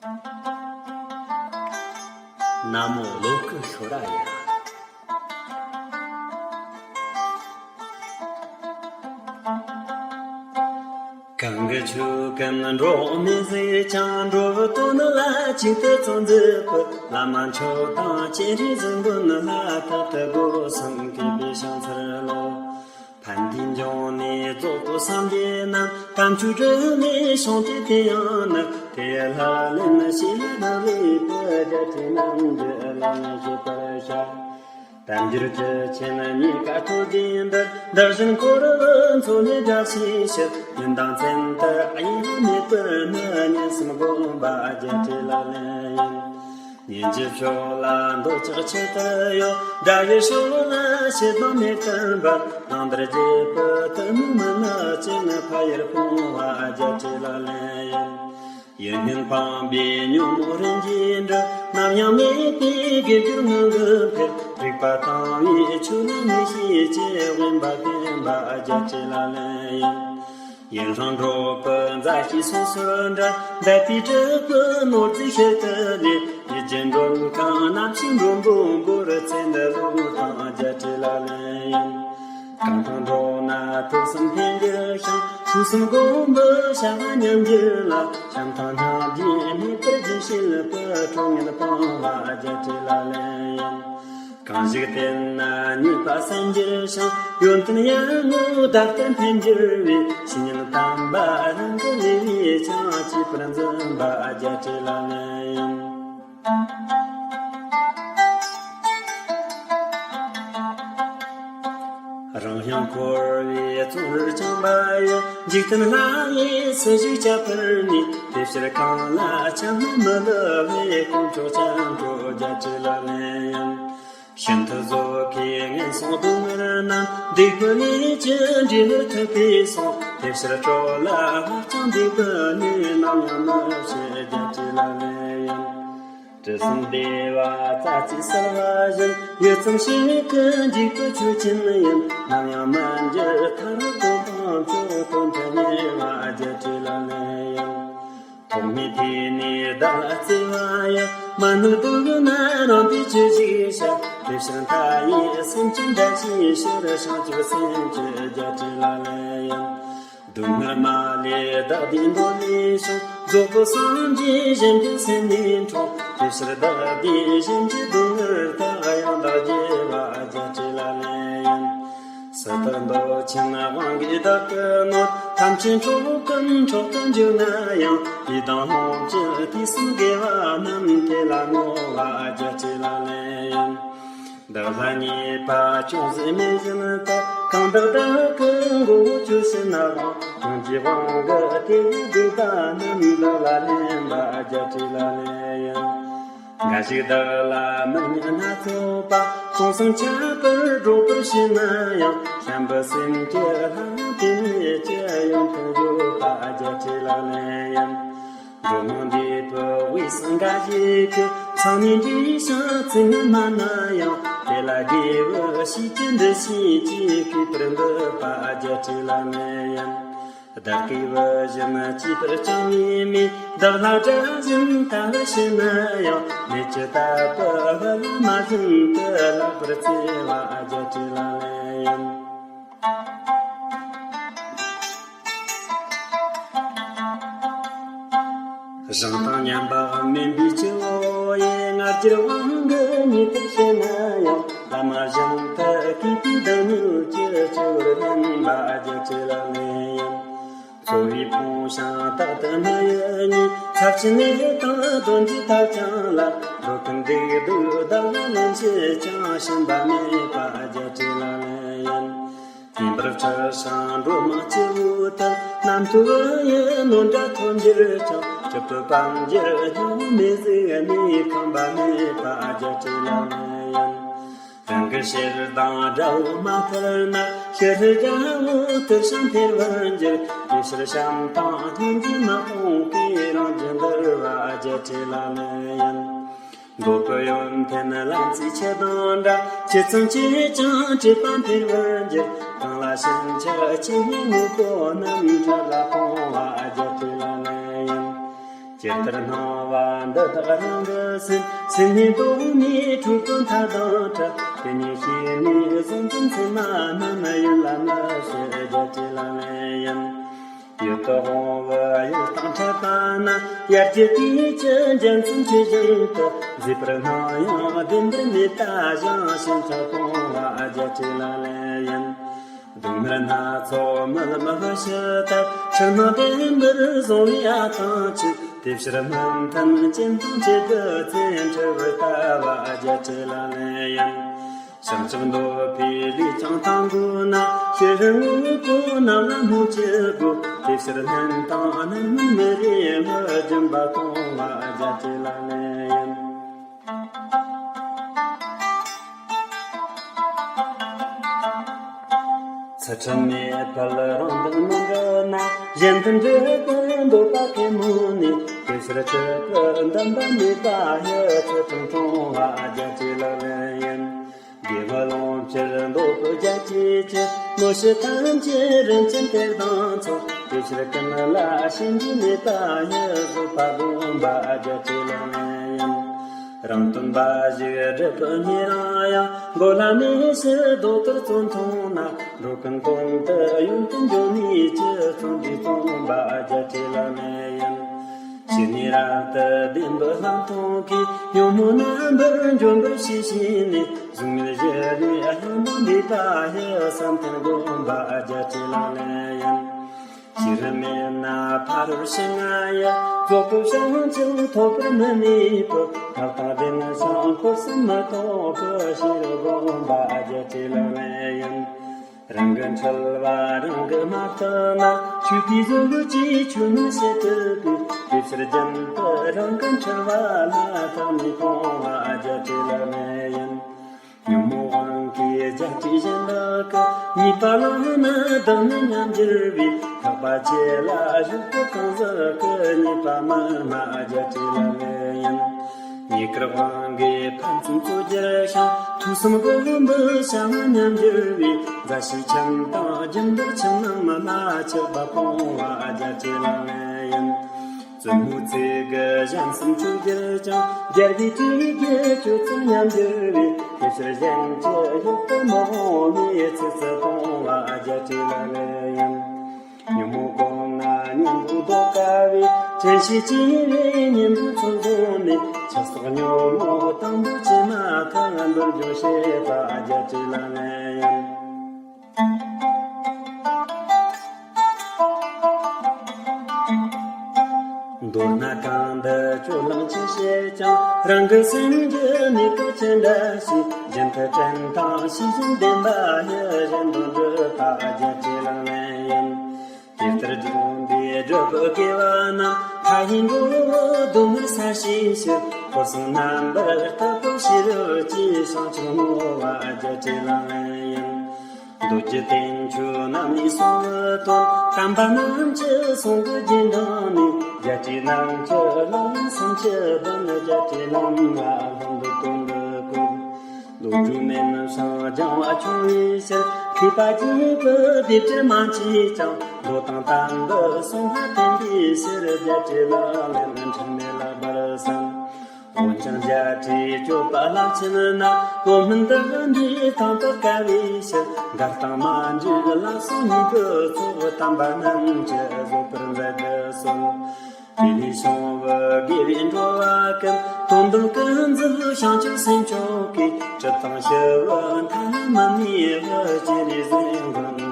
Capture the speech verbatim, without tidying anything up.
ན་མོ་བློ་སྐུ་ཤོ་ར་ཡ། གང་གི་ཆོས་ཀུན་འགྲོ་མི་ཟིག་ཀྱང་འགྲོ་དོན་ལ་གཅིག་ཏུ་ཚང་འཛིན་པའི་བླ་མ་མཆོག་དང་སྤྱན་རས་གཟིགས་མགོན་ལ་ཐབས་དུ་དགོས་སམ་གུས་པས་ཕྱག་འཚལ་ལོ། ཕན་བདེའི་འབྱུང་གནས་རྫོགས་པའི་སངས་རྒྱས་རྣམས། དམ་ཆོས་སྒྲུབ་ནས་བྱུང་སྟེ་དེ་ཡང་ནི། དེ་ཡི་ལྷ་ལས་ནི་ཞིང་ལ་བདག་ལས་པའི་རྒྱལ་སྲས་རྣམས་ཀྱི་ལམ་ནས་བཤད་པར་བྱ། དལ་འབྱོར་གྱི་ཆེན་གཉིས་ཀ་ཐོབ་དུས་འདིར། འདི་བཞིན་འཁོར་བའི་མཚོ་ལས་བསྒྲལ་བྱའི་ཕྱིར། ཡོན་དང་མཚན་དུ་གཡེལ་མེད་པར་ནི། གཉན་གསུམ་བསྒོམ་པ་རྒྱལ་སྲས་ལག་ལེན་ཡིན། གཉེན་གྱི་ཕྱོགས་ལ་འདོད་ཆགས་ཆེད་དུ་ཡོད། དགྲ་ཡི་ཕྱོགས་ལ་ཞེ་སྡང་མེད་དུ་འབར། གང་ལྟར་རྒྱལ་པོ་དུ་མའི་མི་ནག་ཅན། ཕ་ཡུལ་སྤོང་བ་རྒྱལ་སྲས་ལག་ལེན་ཡིན། ཡིད་སྨོན་སྤངས་པས་ཉོན་མོངས་རིམ་གྱིས་འགྲིབ། ནམ་ཡང་མེད་པའི་དགེ་སྦྱོར་ངང་གིས་འཕེལ། རིག་པ་དྭངས་པའི་ཆོས་ལ་ངེས་ཤེས་སྐྱེ། དབེན་པ་བསྟེན་པ་རྒྱལ་སྲས་ལག་ལེན་ཡིན། ཡུན་རིང་འགྲོགས་པའི་མཛའ་བཤེས་སོ་སོར་འབྲལ། འདས་པའི་གྲོགས་པོའི་ནོར་རྫས་ཤུལ་དུ་ལུས། ཡིད་ཀྱི་མགྲོན་ཁང་རྣམ་ཤེས་མགྲོན་པོ་འབོར། ཚེ་འདི་བཟོད་དང་རྒྱལ་སྲས་ལག་ལེན་ཡིན། གང་དང་འགྲོགས་ན་ཐུགས་བསམ་འཕེལ་འགྱུར་ཞིང་། ཐུགས་བསམ་སྒོམ་པའི་བྱ་བ་ཉམས་འགྱུར་ལ། བྱམས་སྡང་སྙིང་རྗེ་མེད་པར་བརྗོད་བྱེད་པའི། ཁྲོ་གཉེར་སྤངས་པ་རྒྱལ་སྲས་ལག་ལེན་ཡིན། གང་ཞིག་བསྟེན་ན་ཉེས་པ་སེལ་འགྱུར་ཞིང་། ཡོན་ཏན་ཡར་ངོའི་ཟླ་ལྟར་འཕེལ་འགྱུར་བའི། བཤེས་གཉེན་དམ་པ་རང་གི་ལུས་ལས་ཀྱང་། གཅེས་པར་འཛིན་པ་རྒྱལ་སྲས་ལག་ལེན་ཡིན། རང་ཡང་འཁོར་བའི་བཙོན་རར་བཅིངས་པ་ཡི། འཇིག་རྟེན་ལྷ་ཡིས་སུ་ཞིག་ཁྱབ་པར་ནུས། དེ་ཕྱིར་གང་ལ་ཁྱབ་མི་བསླུ་བའི། དཀོན་མཆོག་སྤྱན་སྤྲོ་རྒྱལ་སྲས་ལག་ལེན་ཡིན། ཤིན་ཏུ་བཟོད་དཀའི་ངན་སོང་སྡུག་བསྔལ་རྣམས། སྡིག་པའི་ལས་ཀྱི་འབྲས་བུར་ཐུབ་པས་སོ། དེ་ཕྱིར་སྤྲོ་ལ་སྔར་བྱུང་སྡིག་པའི་ནད། ནམ་ཡང་མི་བྱེད་རྒྱལ་སྲས་ལག་ལེན་ཡིན། དྲི་ཟན་བདེ་བ་རྩ་རྩེས་བསིལ་བ་བཞིན། ཡིད་ཙམ་ཞིག་གིས་འཇིག་པའི་ཆོས་ཅན་ཡིན། ནམ་ཡང་མི་འགྱུར་མཐར་དོན་དམ་ཆོས། དོན་དུ་གཉེར་བ་རྒྱལ་སྲས་ལག་ལེན་ཡིན། ཐོག་མའི་དུས་ནས་བདག་ལ་བརྩེ་བ་ཡིས། མ་ནུབ་སྡུག་བསྔལ་རང་དུ་གྱུར་ཅིག་བྱ། དེ་ཕྱིར་མཐའ་ཡས་སེམས་ཅན་བསྒྲལ་བྱའི་ཕྱིར། བྱང་ཆུབ་སེམས་ཀྱི་རྒྱལ་སྲས་ལག་ལེན་ཡིན། སྡུག་བསྔལ་མ་ལུས་བདག་བདེའི་མདོ་ལས་བྱུང་། རྫོགས་པའི་སངས་རྒྱས་གཞན་ཕན་སེམས་ནི་འཁྲུངས། དེ་ཕྱིར་བདག་བདེ་གཞན་གྱི་སྡུག་བསྔལ་དག། ཡང་དག་རྒྱས་པ་རྒྱལ་སྲས་ལག་ལེན་ཡིན། སྲིད་དུ་འདོད་ཆེན་དབང་གིས་བདག་གི་ནོར། ཐམས་ཅད་འཕྲོག་གམ་འཕྲོག་ཏུ་འཇུག་ན་ཡང་། ལུས་དང་ལོངས་སྤྱོད་དུས་གསུམ་དགེ་བ་རྣམས། དེ་ལ་བསྔོ་བ་རྒྱལ་སྲས་ལག་ལེན་ཡིན། བདག་ལ་ཉེས་པ་ཅུང་ཟད་མེད་བཞིན་དུ། གང་དག་བདག་གི་མགོ་བོ་ཆོད་ཕྱིར་ནའང་། གང་གི་དབང་གིས་དེ་བས་སྡིག་པ་རྣམས། བདག་ལ་ལེན་པ་རྒྱལ་སྲས་ལག་ལེན་ཡིན། འགའ་ཞིག་བདག་ལ་མི་སྙན་སྣ་ཚོགས་པ། གསུང་གསུམ་ཁྱད་པར་སྒྲོག་པར་བྱེད་ན་ཡང་། བྱམས་པའི་སེམས་ཀྱིས་ལྷ་དེ་ཉིད་ཀྱི། ཡོན་ཏན་བརྗོད་པ་རྒྱལ་སྲས་ལག་ལེན་ཡིན། འགྲོ་མང་འདུས་པའི་དབུས་སུ་འགའ་ཞིག་གིས། མཚང་ནས་འདྲིས་ཤིང་ཚིག་ངན་སྨྲ་ན་ཡང་། དེ་ལ་དགེ་བའི་བཤེས་ཀྱིས་འདི་བཞིན་གྱིས། གུས་པར་འདུད་པ་རྒྱལ་སྲས་ལག་ལེན་ཡིན། བདག་གི་བུ་བཞིན་གཅེས་པར་བསྐྱངས་ནས་མི། བདག་ལྷ་འདྲ་བཞིན་དལ་བར་བྱེད་ན་ཡང་། མེ་ལྕེ་ལྟ་བུའི་བུ་ལ་མ་བྱིན་ཏེ། ལེགས་པར་བརྩེ་བ་རྒྱལ་སྲས་ལག་ལེན་ཡིན། གཞན་དང་མཉམ་པ་མིན་པའི་སྐྱེ་བོ་ཡི། ང་རྒྱལ་དབང་གིས་ཉེས་པར་བྱེད་ན་ཡང་། བླ་མ་བཞིན་དུ་གུས་པས་བདག་ཉིད་ཀྱི། སྤྱི་བོར་ལེན་པ་རྒྱལ་སྲས་ལག་ལེན་ཡིན། འཚོ་བས་ཕོངས་ཤིང་རྟག་ཏུ་མི་ཡི་ཉེས། ཚབས་ཆེན་ནད་དང་གདོན་གྱིས་བཏབ་ཀྱང་ལ། འགྲོ་ཀུན་སྡིག་སྡུག་བདག་ལ་ལེན་བྱེད་ཅིང་། ཞུམ་པ་མེད་པ་རྒྱལ་སྲས་ལག་ལེན་ཡིན། བསྙེན་པར་ཕྱི་ཞིང་འགྲོ་མང་སྤྱི་བོ་དུ། རྣམ་རྟོག་ཡི་ནོར་འདྲ་ཐོབ་འགྱུར་ཀྱང་། སྤྱི་བོའི་པང་འགྱུར་སྙིང་པོ་མེ་ཟུག་ནས། ཁེངས་པ་མེད་པ་རྒྱལ་སྲས་ལག་ལེན་ཡིན། རང་གི་ཕྱིར་དང་དགྲ་བོ་མ་ཕར་ན། ཕྱི་རོལ་དགྲ་བོ་དུར་ཞིང་འཕེལ་བར་འགྱུར། དེ་ཕྱིར་བྱམས་དང་སྙིང་རྗེས་མ་སྤོང་གིས། རང་རྒྱུད་འདུལ་བ་རྒྱལ་སྲས་ལག་ལེན་ཡིན། འདོད་པའི་ཡོན་ཏན་ལམ་རྩེའི་ཆུ་དང་འདྲ། ཇི་ཙམ་བསྐྱེད་ཀྱང་བཀྲེས་པ་འཕེལ་བར་འགྱུར། གང་ལ་ཕྱིན་ཆད་སྐྱེ་དངོས་དངོས་པོ་རྣམས། འཕྲལ་ལ་སྤོང་བ་རྒྱལ་སྲས་ལག་ལེན་ཡིན། ཇི་ལྟར་སྣང་བ་འདི་དག་རང་གི་སེམས། སེམས་ནི་རྟོག་མེད་འཁྲུལ་རྟོག་མཐའ་དང་བྲལ། དེ་ནས་ཤེས་ནས་བཟུང་ཙམ་ཚད་མ་རྣམས། ཡུལ་ལ་མི་ཕྱེད་རྒྱ་ཆེ་ལག་ལེན་ཡིན། ཡུལ་དུ་དབང་བོ་ཡུལ་དང་འཕྲད་པ་ན། ཡར་གྱི་དུས་ཀྱི་འཇའ་ཚོན་ཆུ་བཞིན་དུ། མཛེས་པར་སྣང་ཡང་བདེན་པར་མེད་པ་བཞིན། ཕྱིན་ཅི་སྤོང་བ་རྒྱ་ཆེ་ལག་ལེན་ཡིན། སྡུག་བསྔལ་སྣ་ཚོགས་མི་ལམ་བུ་ཞི་ལྟར། ཕྱི་ནང་བདེན་པར་བཟུང་བའི་ཨ་ཐང་ཆོད། དེ་ཕྱིར་སྨིན་མཐུན་སྤྱན་དང་བཅས་ཏེ། བཙན་ཁྲི་བོར་ལྟ་བ་རྒྱ་ཆེ་ལག་ལེན་ཡིན། བྱང་ཆུབ་འདོད་པའི་ལས་ཀྱང་དང་པོ་ན། ཕྱི་རོལ་དངོས་པོ་རྣམས་ལ་སྨོད་ཅི་དགོས། དེ་ཕྱིར་སྨན་དང་སྨན་སྨན་མི་རེ་བ། སྦྱིན་པ་གཏོང་བ་རྒྱ་ཆེ་ལག་ལེན་ཡིན། ཚུལ་ཁྲིམས་མེད་པར་རང་དང་མི་འགྲོགས་ན། གཞན་དོན་སྒྲུབ་པར་འདོད་པ་གད་མོ་ནས། དེ་ཕྱིར་སྤྱོད་པའི་འདུན་པ་མེད་པ་ཡི། ཚུལ་ཁྲིམས་སྲུང་བ་རྒྱ་ཆེ་ལག་ལེན་ཡིན། དགེ་བ་ལོངས་སྤྱོད་འདོད་པའི་རྒྱ་ཆེ་ཆེ། དངོས་སྤྱོད་ཐམས་ཅད་རིན་ཆེན་གཏེར་དང་མཚུངས། དེ་ཕྱིར་ཀུན་ལ་ཞེན་རྒྱུ་མེད་པ་ཡི། བཟོད་པ་སྒོམ་པ་རྒྱ་ཆེ་ལག་ལེན་ཡིན། རང་དོན་འབའ་ཞིག་སྒྲུབ་པའི་ཉེ་རང་ཡང་། མགོ་ལ་མེ་ཤི་རྡོག་ལྟར་བཙོན་ཐུང་ན། འགྲོ་ཀུན་དོན་དུ་ཡོན་ཏན་འབྱུང་ནུས་ཀྱི། བརྩོན་འགྲུས་རྩོམ་པ་རྒྱ་ཆེ་ལག་ལེན་ཡིན། ཕྱི་ནས་རབ་ཏུ་བདེན་པའི་ལྷག་མཐོང་གིས། ཉོན་མོངས་རྣམ་པར་འཇོམས་པར་ཤེས་བྱས་ནས། གཟུགས་མེད་གཞི་ལས་སྣང་བ་འདས་པ་ཡི། བསམ་གཏན་སྒོམ་པ་རྒྱ་ཆེ་ལག་ལེན་ཡིན། ཕྱི་རོལ་མེད་ན་ཕ་རོལ་ཕྱིན་ལྔ་ཡི། རྫོགས་པའི་བྱང་ཆུབ་ཐོབ་པར་མི་ནུས་པའི། ཐབས་དང་ལྡན་ཞིང་འཁོར་གསུམ་མི་རྟོགས་པའི། ཕྱི་རོལ་སྒོམ་པ་རྒྱ་ཆེ་ལག་ལེན་ཡིན། རང་གི་འཁྲུལ་བ་རང་གིས་མ་བཏུལ་ན། ཆོས་དེའི་གཟུགས་ཀྱིས་ཆོས་རྣམས་ཤེས་ཐུབ་པས། དེ་ཕྱིར་རྒྱུན་དུ་རང་གི་འཁྲུལ་བ་ལ། བརྟགས་ནས་སྤོང་བ་རྒྱ་ཆེ་ལག་ལེན་ཡིན། ཉོན་མོངས་དབང་གིས་རྒྱ་ཆེ་གཞན་དག་གི། ཉེས་པ་བླངས་ན་བདག་ནི་ཉམས་འགྱུར་བས། ཐེག་པ་ཆེ་ལ་ཞུགས་པའི་གང་ཟག་གི། ཉེས་པ་མི་སྨྲ་རྒྱ་ཆེ་ལག་ལེན་ཡིན། ཉེས་དཀར་དབང་གིས་ཕན་ཚུན་རྩོད་གྱུར་ཞིང་། ཐོས་བསམ་སྒོམ་པའི་བྱ་བ་ཉམས་འགྱུར་བས། མཛའ་བཤེས་ཁྱིམ་དང་སྦྱིན་བདག་ཁྱིམ་རྣམས་ལ། ཆགས་པ་སྤོང་བ་རྒྱ་ཆེ་ལག་ལེན་ཡིན། བཙུན་མོའི་ཚིག་གིས་གཞན་གསུམ་འཁྲུལ་གྱུར་ཀྱང་། རྒྱལ་པོའི་ཁྲིམས་ཀྱིས་སྤྱོད་ཚུལ་ཉམས་འགྱུར་བས། དེ་ཕྱིར་གཞན་གྱི་ཡུལ་དུ་མི་འོང་བས། ཚིག་རྩུབ་སྤོང་བ་རྒྱ་ཆེ་ལག་ལེན་ཡིན། ཉོན་མོངས་གོམས་ན་གཉེན་པོ་ལྡོག་དཀའ་བས། དྲན་ཤེས་སྐྱེ་བའི་གཉེན་པོ་ཚུར་བཟུང་ནས། ཆགས་སོགས་ཉོན་མོངས་དང་པོ་ཆད་མ་ཐག་འདུལ་རྒྱུ་བྱེད་པ་རྒྱ་ཆེ་ལག་ལེན་ཡིན། མདོར་ན་གང་འདི་སྤྱོད་ལམ་ཅི་བྱེད་ཀྱང་། རང་གི་སེམས་ཀྱི་གནས་སྐབས་ཅི་འདྲ་ཞིག་རྒྱུན་དུ་དྲན་དང་ཤེས་བཞིན་བདེན་པ་ཡི། གཞན་དོན་སྒྲུབ་པ་རྒྱ་ཆེ་ལག་ལེན་ཡིན། དེ་ལྟར་སྦྱངས་པས་བསྒྲུབས་པའི་དགེ་བ་རྣམས། མཐའ་ཡས་འགྲོ་བའི་སྡུག་བསྔལ་སེལ་ཕྱིར་ཕྱིར། འཁོར་གསུམ་རྣམ་པར་དག་པའི་ཤེས་རབ་ཀྱིས། བྱང་ཆུབ་བསྔོ་བ་རྒྱ་ཆེ་ལག་ལེན་ཡིན། མདོ་རྒྱུད་བསྟན་བཅོས་རྣམ་གཉིས་གསུང་གི་དོན། དམ་པ་རྣམས་ཀྱི་གསུང་གི་རྗེས་འབྲངས་ནས། རྒྱལ་སྲས་རྣམས་ཀྱི་ལམ་སེམས་ཀྱི་དོན། རྒྱ་ཆེ་ལམ་ལ་ལྷུན་པོའི་དོན་དུ་བཀོད། བློ་གྲོས་མིན་ཞིང་སྦྱང་བ་ཆུང་བའི་ཕྱིར། མཁས་པ་གྱིས་བོད་སྡེབ་སྦྱོར་མ་མཆིས་ཀྱང་། མདོ་དང་དམ་པའི་གསུང་ལ་བརྟེན་པའི་ཕྱིར། རྒྱ་ཆེ་ལག་ལེན་འཁྲུལ་མེད་ལགས་པར་བསམ། འོན་ཀྱང་རྒྱལ་སྲས་སྤྱོད་པ་རླབས་ཆེན་ན། གོ་མིན་འདི་འདྲའི་དང་དུ་དཀའ་བའི་ཕྱིར། འགལ་དང་མ་འདྲིས་ལ་སོགས་སྙིང་པོའི་ཚོགས། དམ་པ་རྣམས་ཀྱིས་བཟོད་པར་མཛད་དུ་གསོལ། དེ་ནས་བྱུང་བའི་དགེ་བས་འགྲོ་བ་ཀུན། དོན་དམ་ཀུན་མཛད་བྱང་ཆུབ་སེམས་མཆོག་གིས། སྲིད་དང་ཞི་བའི་མཐའ་ཡང་མི་གནས་པའི། སྤྱན་རས་གཟིགས་མགོན་